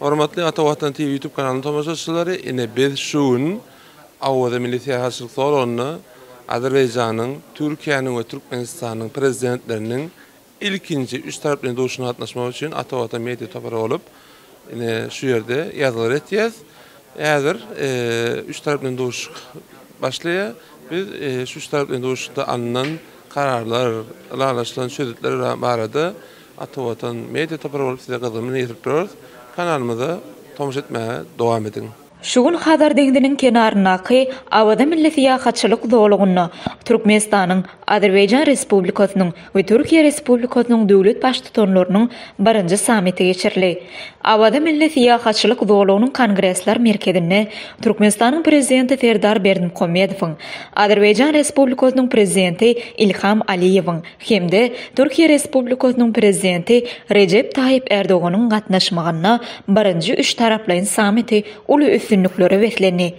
Hormatly Ata Watan TV YouTube kanalynyň tomaşaçylary, ine biz şu gün Awaza milli syýahatçylyk zolagynda Azerbaýjanyň, Türkiýäniň we Türkmenistanyň Prezidentleriniň ilkinji üç taraplaýyn duşuşygyna gatnaşmak üçin Ata Watan media topary bolup ine şu ýerde ýazgylar etýäs. Häzir üç taraplaýyn duşuşyk başlaýar. Biz şu üç taraplaýyn duşuşykda alnan kararlar, ylalaşylan çözgütler barada Ata Watan media topary bolup size gyzgyn bilen ýetirip durarys. Kanalymyza tomaşa etmäge dowam ediň. Şu gün Hazar deňziniň kenaryndaky Awaza milli syýahatçylyk zolagynda Türkmenistanyň, Azerbaýjan Respublikasynyň we Türkiýe Respublikasynyň döwlet Baştutanlarynyň birinji sammiti geçirildi. Awaza milli syýahatçylyk zolagynyň Kongresler merkezinde Türkmenistanyň Prezidenti Serdar Berdimuhamedowyň, Azerbaýjan Respublikasynyň Prezidenti Ilham Aliýewiň hem-de Türkiýe Respublikasynyň Prezidenti Rejep Taýyp Erdoganyň gatnaşmagynda birinji üçtaraplaýyn sammiti uly üstünliklere beslendi.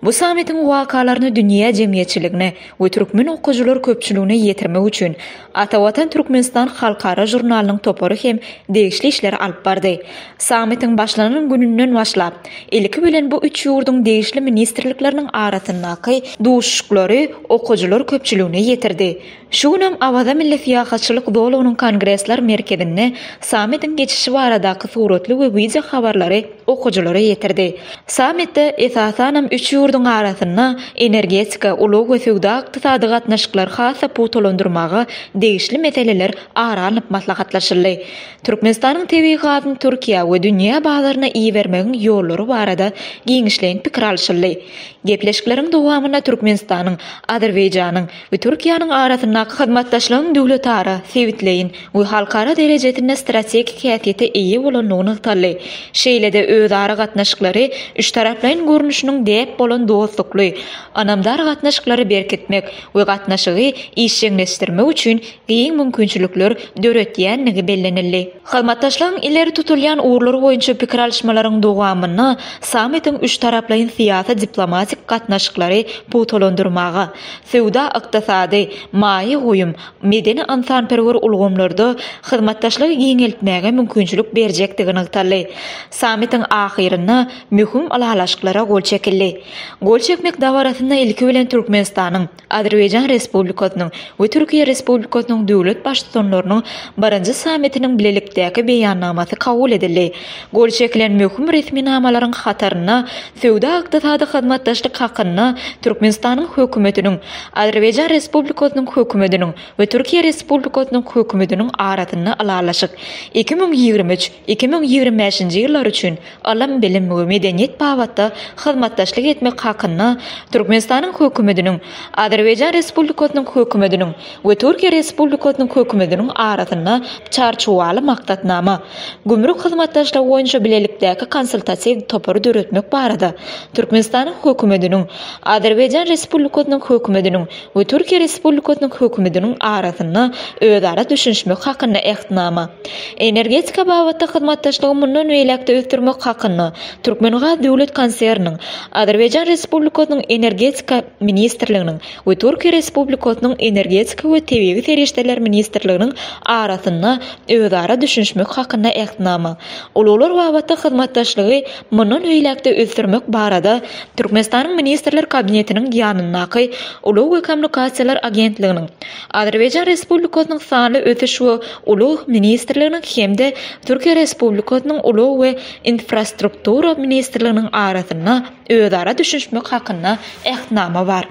Bu sammitiň wakalaryny dünýä jemgyýetçiligine we türkmen okyjylar köpçüligine ýetirmek üçin Ata Watan Türkmenistan halkara žurnalynyň topary hem degişli işleri alyp bardy. Sammitiň başlanan gününden başlap, ilki bilen bu üç ýurduň degişli ministrlikleriniň arasyndaky duşuşyklary okyjylar köpçüligine ýetirdi. Şu günem Awaza milli syýahatçylyk zolagynyň Kongresler merkezinde sammitiň geçişi baradaky suratly we wideo habarlary okyjylara ýetirdi. Sammitde, esasanam, üç ýurduň arasynda energetika, ulag we söwda-ykdysady gatnaşyklary has-da pugtalandyrmaga degişli meseleler ara alnyp maslahatlaşyldy. Türkmenistanyň tebigy gazyny Türkiýä we dünýä bazaryna ibermegiň ýollary barada giňişleýin pikir alşyldy. Gepleşikleriň dowamynda Türkmenistanyň, Azerbaýjanyň we Türkiýäniň arasyndaky hyzmatdaşlygyň döwletara, sebitleýin we halkara derejesinde strategik häsiýete eýe bolandygy nygtaldy. Şeýle-de özara gatnaşyklary üçtaraplaýyn görnüşiniň däp bolan dostlukly, ynamdar gatnaşyklary berkitmek we gatnaşygy işjeňleşdirmek üçin giň mümkinçilikler döretýändigi bellenildi. Hyzmatdaşlygyň ileri tutulýan ugurlary boýunça pikir alyşmalaryň dowamynda sammitiň üçtaraplaýyn syýasy-diplomatik gatnaşyklary pugtalandyrmaga, söwda-ykdysady, maýa goýum, medeni-ynsanperwer ulgamlarda hyzmatdaşlygy giňeltmäge mümkinçilik berjekdigi nygtaldy. Sammitiň ahyrynda möhüm ylalaşyklara gol çekildi. Gol çekmek dabarasynda ilki bilen Türkmenistanyň, Azerbaýjan Respublikasynyň we Türkiýe Respublikasynyň döwlet Baştutanlarynyň birinji sammitiniň bilelikdäki Beýannamasy kabul edildi. Gol çekilen möhüm resminamalaryň hatarynda Söwda-ykdysady hyzmatdaşlyk hakynda Türkmenistanyň Hökümetiniň, Azerbaýjan Respublikasynyň Hökümetiniň we Türkiýe Respublikasynyň Hökümetiniň arasynda Ylalaşyk, 2023, 2025-nji ýyllar üçin ylym-bilim we medeniýet babatda hyzmatdaşlyk etmek hakynda Türkmenistanyň Hökümetiniň, Azerbaýjan Respublikasynyň Hökümetiniň we Türkiýe Respublikasynyň Hökümetiniň arasynda Çarçuwaly maksatnama, Gümrük hyzmatdaşlygy boýunça bilelikdäki konsultatiw topary döretmek barada Türkmenistanyň Hökümetiniň, Azerbaýjan Respublikasynyň Hökümetiniň we Türkiýe Respublikasynyň Hökümetiniň arasynda özara düşünişmek hakynda Ähtnama, Energetika babatda hyzmatdaşlygy mundan beýläk-de ösdürmek hakynda Türkmengaz döwlet konserniniň, Azerbaýjan Respublikasynyň Energetika ministrliginiň we Türkiýe Respublikasynyň Energetika we tebigy serişdeler ministrliginiň arasynda özara düşünişmek hakynda Ähtnama, Ulaglar babatda hyzmatdaşlygy mundan beýläk-de ösdürmek barada Türkmenistanyň Ministrler Kabinetiniň ýanyndaky Ulag we kommunikasiýalar agentliginiň, Azerbaýjan Respublikasynyň Sanly ösüş we ulag ministrliginiň hem-de Türkiýe Respublikasynyň Ulag we infrastruktura ministrliginiň arasynda özara düşünişmek hakynda Ähtnama bar.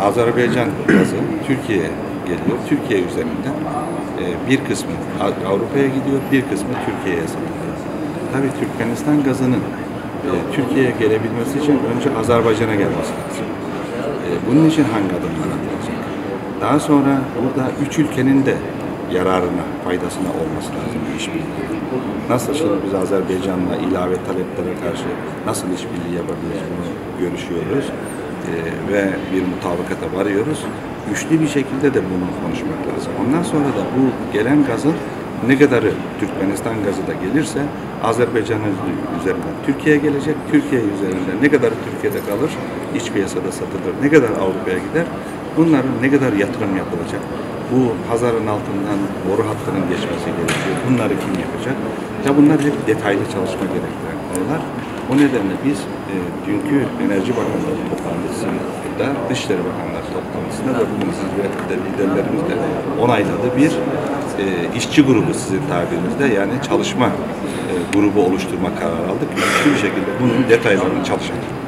Azerbaýjan gazy Türkiýä gelýär, Türkiýe üzerinden bir kysmy Awropaya gidiyor, bir kysmy Türkiýe'ye satylýar. Tabii Türkmenistan gazynyň Türkiýe'ye gelebilmesi için önce Azerbaycan'a gelmesi lazım. Bunun için hangi adımlar atılacak? Daha sonra burada üç ülkenin de yararına, faydasına olması lazım bu işbirliği. Nasıl şimdi biz Azerbaycan'la ilave taleplere karşı nasıl işbirliği yapabiliriz bunu görüşüyoruz ve bir mutabakata varıyoruz. Güçlü bir şekilde de bunu konuşmak lazım. Ondan sonra da bu gelen gazın ne kadarı Türkmenistan gazı da gelirse Azerbaycan'ın üzerinden Türkiye'ye gelecek. Türkiye üzerinden ne kadar Türkiye'de kalır, iç piyasada satılır, ne kadar Avrupa'ya gider. Bunların ne kadar yatırım yapılacak? Bu Hazar'ın altından boru hattının geçmesi gerekiyor. Bunları kim yapacak? Ya bunlar hep detaylı çalışma gerektiren konular. konular. O nedenle biz e, dünkü Enerji Bakanları toplantısında, Dışişleri Bakanları toplantısında ve bugün zirvede liderlerimiz de onayladı bir e, işçi grubu sizin tabirinizde yani çalışma e, grubu oluşturma kararı aldık. Güçlü bir şekilde bunun detaylarını çalışalım.